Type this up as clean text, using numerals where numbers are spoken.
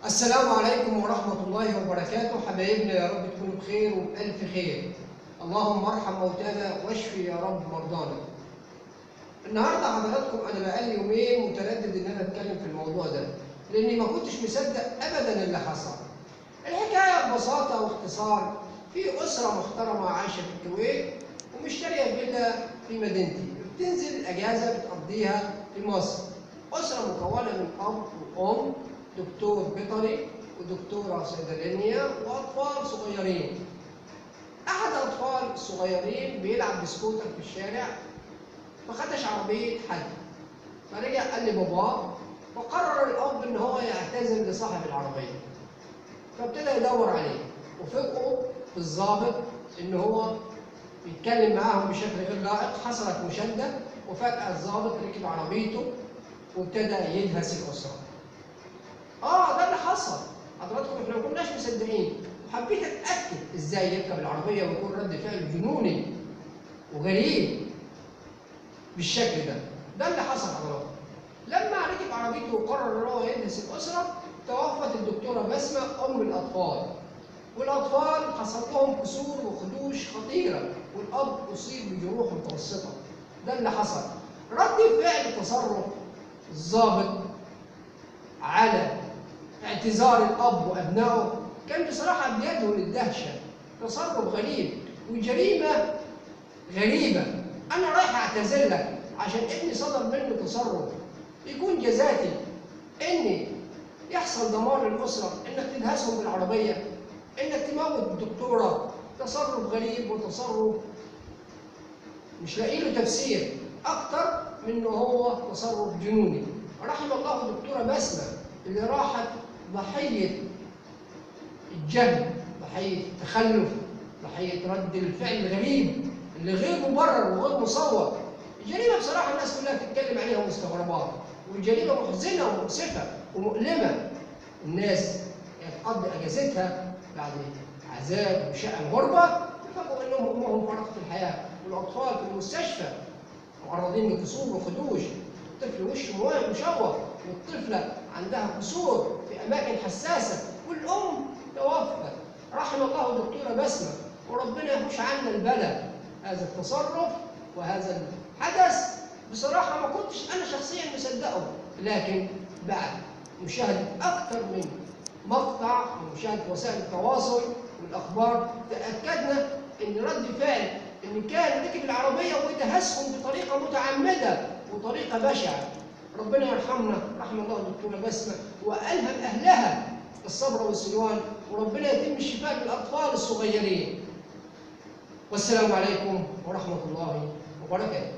السلام عليكم ورحمة الله وبركاته. حبايبنا يا رب تكونوا بخير وبألف خير. اللهم ارحم موتانا واشفي يا رب مرضانا. النهارده حضراتكم انا بقالي يومين متردد ان انا اتكلم في الموضوع ده، لاني ما كنتش مصدق ابدا اللي حصل. الحكاية ببساطة واختصار، في اسره محترمه عايشه في الكويت ومشتريه فيلا في مدينتي، بتنزل الاجازة بتقضيها في مصر. اسره مكونة من اب وام، دكتور بيطري ودكتوره صيدلانيه واطفال صغيرين. احد الاطفال الصغيرين بيلعب بسكوتر في الشارع فخدش عربية حد، فرجع قال لباباه، فقرر الاب ان هو يعتذر لصاحب العربية، فابتدى يدور عليه وفوجئوا بالظابط ان هو بيتكلم معاهم بشكل غير لائق. حصلت مشاده وفجاة الظابط ركب عربيته وابتدى يدهس الاسرة. ده اللي حصل حضراتكم، احنا ما كناش مصدقين، وحبيت اتاكد ازاي يركب العربية ويكون رد فعل جنوني وغريب بالشكل ده. ده اللي حصل حضراتكم. لما ركب عربيته وقرر ان هو يدهس الاسرة، توفت الدكتورة بسمه ام الاطفال، والاطفال حصل لهم كسور وخدوش خطيرة، والاب اصيب بجروح متوسطه. ده اللي حصل. رد فعل تصرف الضابط على اعتذار الاب وابنائه كان بصراحة بيده للدهشه، تصرف غريب وجريمة غريبة. انا رايح اعتذر لك عشان ابني صدر منه تصرف يكون جزاتي ان يحصل دمار للاسرة، انك تدهسهم بالعربية، انك تموت الدكتورة. تصرف غريب وتصرف مش لاقي له تفسير اكتر من انه هو تصرف جنوني. رحم الله الدكتورة بسمه اللي راحت ضحية الجهل، ضحية التخلف، ضحية رد الفعل الغريب اللي غير مبرر وغير مصور. الجريمة بصراحة الناس كلها بتتكلم عليها ومستغرباها، والجريمه محزنه ومؤسفه ومؤلمة. الناس تقضي اجازتها بعد عذاب وشقه الغربة، يفاجئوا انهم امهم فارقت الحياة، والاطفال في المستشفى معرضين لكسور وخدوش، الطفل وشه مشوه، والطفله عندها كسور في اماكن حساسة، والام توفت. رحم الله الدكتورة بسمه، وربنا يحوش عنا البلاء. هذا التصرف وهذا الحدث بصراحة ما كنتش انا شخصيا مصدقه، لكن بعد مشاهده اكثر من مقطع ومشاهدة وسائل التواصل والاخبار تاكدنا ان رد فعل ان كان ركب العربية ودهسهم بطريقة متعمدة وطريقه بشعة. ربنا يرحمنا، رحم الله الدكتورة بسمه والهم اهلها الصبر والسلوان، وربنا يتم الشفاء للاطفال الصغيرين. والسلام عليكم ورحمة الله وبركاته.